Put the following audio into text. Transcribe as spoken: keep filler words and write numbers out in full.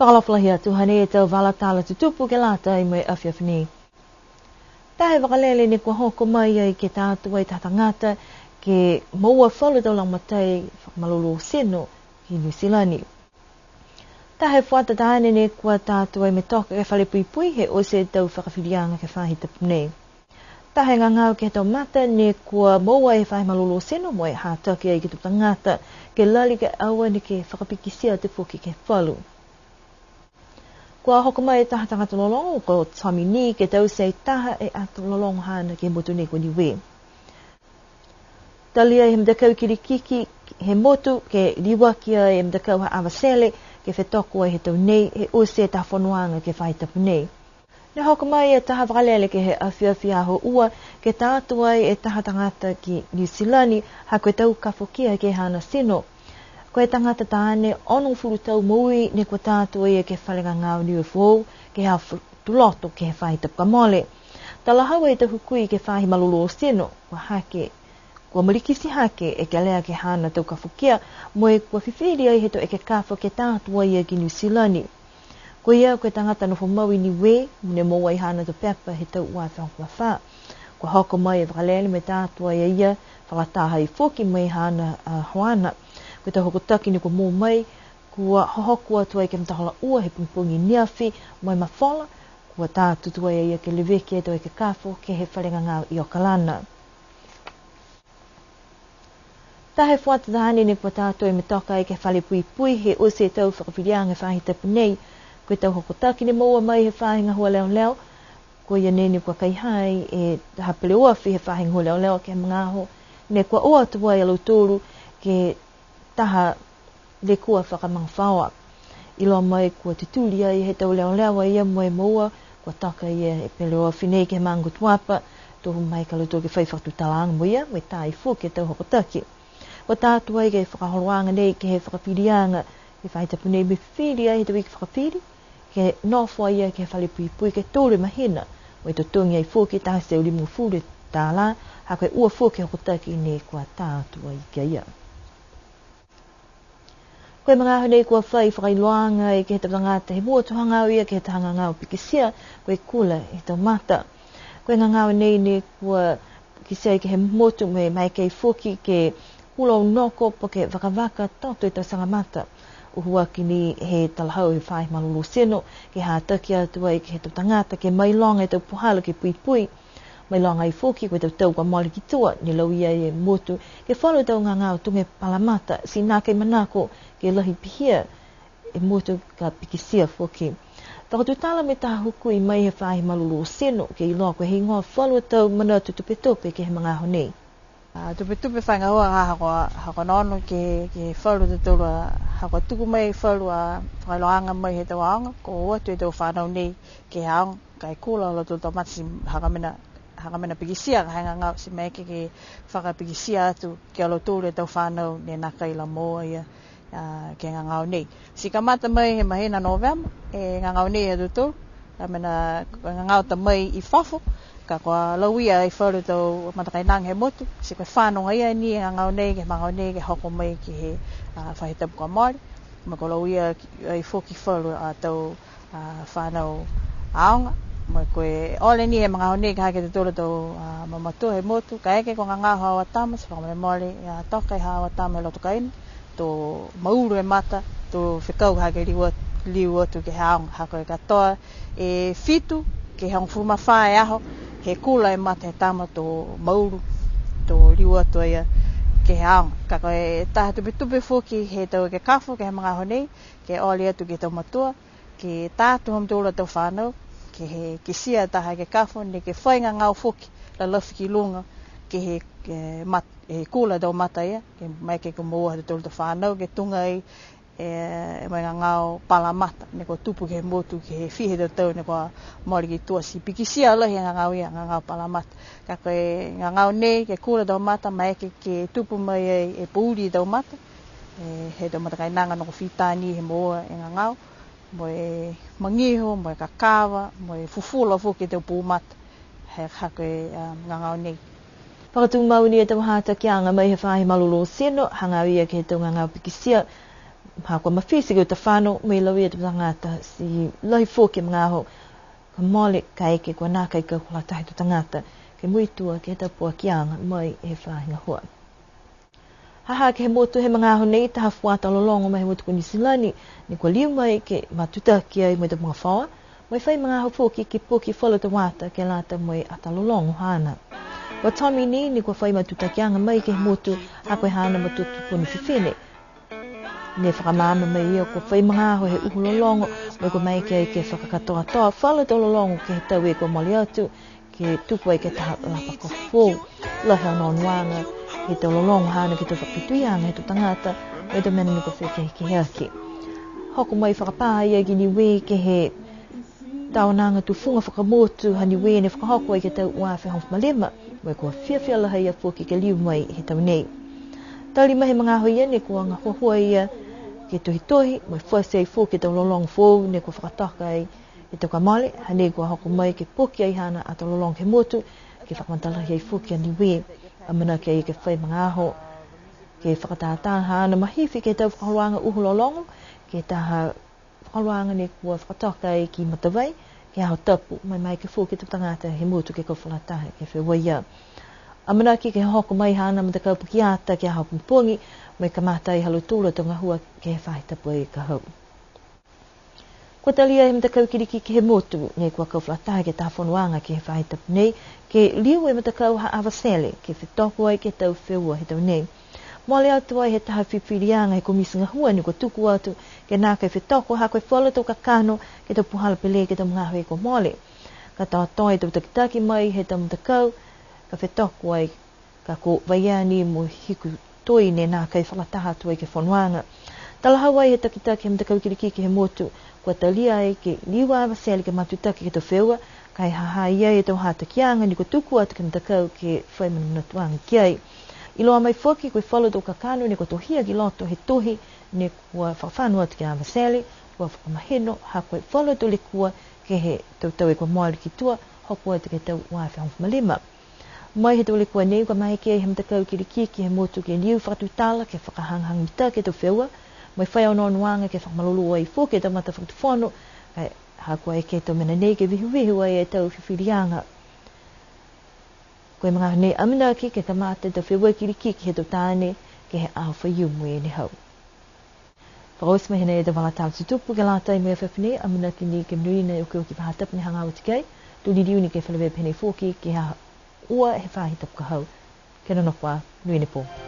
Fakaalofa lahi atu, hanei e tau vala tala tutupu ke lata mo e afiafi nei. Taha e vakalele ne kua hoko mai ai ke ta atu ai taha tagata ke moua falu tau lagomatai fakamalolō tino ki Niu Silani. Taha e fuata taane ne kua ta atu ai mo e toka ke he fale puipui he oti e tau fakafiliaga ke he faahi tapu nei. Taha e gagao ke he tau mata ne kua moua he faahi malolō tino mo e hataki ai ke he tau tagata ke lali ke aua neke fakapikitia atu foki ke he falu. Kua hoko mai e taha tagata lologo ko Tommy Nee ke taute taha e ato lologo haana ke he motu nei ko Niue. Talia he matakau kilikiki he motu ke liuaki ai e matakau ha Avatele ke fetoko ai he tau nei he oti e taha fonoaga ke he faahi tapu nei. Ne hoko mai e taha vakalele ke he afiafi Aho Ua ke ta atu ai e taha tagata ki Niu Silani ha ko e tau kafokia ke he haana tino. Ko e tagata taane onogofulu tau moui ne kua ta atu ai ke he fale gagao Niue Foou ke he aho Tuloto ke he faahi tapu ka mole. Talahau e tau hukui ke he faahi malolō tino, kua hake, kua malikiti hake e kelea ke he haana tau kafokia, mo e kua fifili ai he tau ekekafo ke ta atu ai ki Niu Silani. Ko ia ko e tagata nofo mau i Niue, ne moua ai haana tau pepa he tau ua afe hogofulu ma fā. Kua hoko mai e vakalele mo e ta atu ai a ia, fakalataha ai foki mo e haana a hoana. Ko e tau hokotaki ne kua moua mai, kua hohoko atu ai ke he matahola ua he pogipogi neafi, mo e mafola, kua ta atu tuai a ia ke leveki e tau ekekafo ke he fale gagao i Okalana. Taha e fuata taane ne kua ta atu ai mo e toka ai ke he fale puipui he oti e tau fakafiliaga he faahi tapu nei. Ko e tau hokotaki ne moua mai he faahi gahua leoleo, ko ia nei ne kua kaihā ai e taha peleoafi he faahi gahua leoleo ke he magaaho ne kua o atu ai a lautolu ke he taha lekua fakamagafaoa. Iloa mai kua tutuli ai he tau leoleo a ia mo e moua, kua toka ia e peleoafi nei ke he maaga ko Tuapa, tohu mai ka lautolu ke fai fakatutalaaga mo ia, mo e tā foki e tau hokotaki. Kua ta atu ai ke he fakaholoaga nei ke he fakafiliaga, ke he faahi tapu nei mo e fifili ai he tau iki fakafili, ke nofo a ia ke he fale puipui ke tolu e mahina, mo e totogi ai foki taha e teau limagofulu e tālā, ha ko e ua foki e hokotaki ne kua ta atu ai ki a ia. Ko e magaaho nei kua fai fakailoaaga ai ke he tau tagata he motu hagaao ia ke he taha gagao pikitia, ko e kula he tau mata. Ko e gagao nei ne kua kitia ai ke he motu mo e maeke foki ke kula o noko po ke vakavaka toto e tau saga mata. Uhuaki ni he talahau he faahi malolō tino, ke hataki atu ai ke he tau tagata ke mailoga e tau puhala ke puipui. Mailoga ai foki ko e tau tau kua mole ki tua, ne lauia e motu ke falu tau gagao tuga e pala mata, ti nākai manako ke lahi pihia e motu ka pikitia foki. Fakatutala mo e taha hukui mai he faahi malolō tino, ke iloa ko e heigoa falu a tau manatu tupetupe ke he magaaho nei. A, tupetupe fai gahua ha ko, ha ko e onoono ke, ke falu a tautolu a, ha ko e tuku mai falu a fakailoaaga mai he tau aoga, ko e o atu e tau fanau nei ke he aoga, ka e kula a lautolu tau mata ti ha ko e mena, ha ko e mena pikitia, ka e gagao ti maeke ke fakapikitia atu ki a lautolu e tau fanau ne nākai la moua ia, a, ke he gagao nei. Ti kamata mai he mahina Novema, e gagao nei ha tautolu, ka mena, ko e gagao ta mai i fafo, ka kua lauia ai falu tau matakainaga he motu, ti ko e fano agaia ni e gagao nei, ke he magaaho nei, ke hoko mai ke he, a, faahi tapu kua mole, mo e kua lauia ai foki falu a tau, a, fanau aoga, mo e ko e ole ni e magaaho nei ke he ha tautolu a tau, a, mamatua he motu, kaeke ko e gagao haau a tama, ti fakamolemole, a, toka e haau a tama he loto kaina, to maulu e mata, to fekau ha ke liu at-, liu atu ke he aoga, ha ko e katoa e fitu ke he hogofulu ma fā e aho, he kula e mata he tama to maulu, to liu atu a ia ke he aoga. Ka ko e taha tupetupe foki he tau ekekafo ke he magaaho nei, ke ole atu ke he tau matua, ke ta atu ha mutolu a tau fanau, ke he kitia taha ekekafo, neke fai gagao foki, lalafi ki luga, ke he, ke mat-, he kula tau mata ia, ke maeke ke moua ha tautolu tau fanau, ke tuga ai, e, mo e gagao pala mata, ne kua tupu ke he motu, ke he fiha e tau tau, ne kua mole ki tua ti pikitia lahi e gagao ia, gagao pala mata. Ka ko e gagao nei, ke kula tau mata, maeke ke tupu mai ai e pouli e tau mata, e, he tau matakainaga noko fita ni he moua e gagao, mo e magiho, mo e kakava, mo e fufula foki e tau pū mata, he ha ko e, a, gagao nei. Fakatumau ni e tau hatakiaga mai he faahi malolō tino, hagaao ia ke he tau gagao pikitia, Ha kua mafiti ke uta fano, mo e lauia e tau tagata, ti lahi foki e magaaho ka mole, kaeke kua nākai kau fakalataha e tau tagata ke muitua ke he tau poakiaga mai he faahi gahua. Ha ha ke he motu he magaaho nei taha fuata lologo mai he motu ko Niu Silani, ne kua liu mai ke matutaki ai mo e tau magafaoa, mo e fai magaaho foki ke poki falu tau ata ke lata mo e ata lologo haana. Ko Tommy ni, ne kua fai matutakiaga mai ke he motu, ha ko e haana matua tupuna fifine. Ne fakamaama mai e ia kua fai magaaho he uhu lologo, mo e kua maeke ai ke fakakatoatoa falu tau lologo ke he tau e kua mole atu, ke tuku ai ke he taha lapa kofo foou. Lahi e onoonoaga he tau lologo haana ke he tau fakafetuiaga he tau tagata, mo e tau mena ne kua fekehekeheaki. Hoko mai fakapā a ia ki Niue ke he Taonaga Tufuga Fakamotu ha Niue ne fakahoko ai ke he tau ua afe hogofulu ma lima, mo e kua fiafia lahi a ia foki ke liu mai he tau nei. Tali mai he magaaho ia ne kua gahuahua a ia ke tohitohi, mo e fati ai foki e tau lologo foou ne kua fakatoka ai he tau kua mole, ha ne kua hoko mai ke poki ai haana ata lologo ke he motu, ke fakamatalahi ai foki a Niue. Amanaki a ia ke fai magaaho ke fakatātā haana mahifi ke he tau fakaholoaga uhu lologo, ke he taha fakaholoaga ne kua fakatoka ai ki Matavai, ke he Aho Tapu, mo e maeke foki e tau tagata he motu ke kau fakalataha ke feua ia. Amanaki ke hoko mai haana matakau pukeata ke he aho pogipogi, mo e kamata ai ha lautolu a tau gahua ke he faahi tapu ka hau. Kua talia he matakau kilikiki he motu, ne kua kau fakalataha ke he taha fonoaga ke he faahi tapu nei, ke liu e matakau ha Avatele, ke fetoko ai ke he tau feua he tau nei. Mole atu ai he taha fifiliaga he komiti gahua ne kua tuku atu, ke nākai fetoko ha ko e falu tau kakano ke he tau puhala pele ke he tau magaaho e kua mole. Katoatoa e tau takitaki mai he tau matakau, ka fetoko ai, ka ko Vaiani mo Hikutoi ne nākai fakalataha atu ai ke he fonoaga. Talahau ai he takitaki he matakau kilikiki he motu, kua talia ai ke liu a Avatele ke matutaki ke he tau feua, ka e ha ha i ai e tau hatakiaga ne kua tuku atu ke he matakau ke fai manamanatuaga ki ai. Iloa mai foki ko e falu tau kakano ne kua tohia ki loto he tohi ne kua fakafano atu ki a Avatele, kua fakamahino ha ko e falu tau lekua ke he tau tau e kua mole ki tua, hoko atu ke he tau ua afe hogofulu ma lima. Mai he tau lekua nei, kua maeke ai he matakau kilikiki he motu ke liu fakatutala ke fakahagahaga mitaki e tau feua, mo e fai onoonoaga ke fakamalolō ai foki e tau matafakatufono, ka e ha kua eke e tau mena nei ke vihuvihu ai e tau fifiliaga. Ko e magaaho nei amanaki ke kamata e tau feua kilikiki he tau taane ke he aho Faiumu ne hau. Fakaoti mai hanei e tau vala tala tutupu ke lata mo e afiafi nei, amanaki ni ke monuina e okioki faahi tapu ne hagaao atu ki ai, to liliu ni ke feleveia pehē nei foki ke he aho ua he faahi tapu ka hau. Kia nonofo ā, monuina e pō.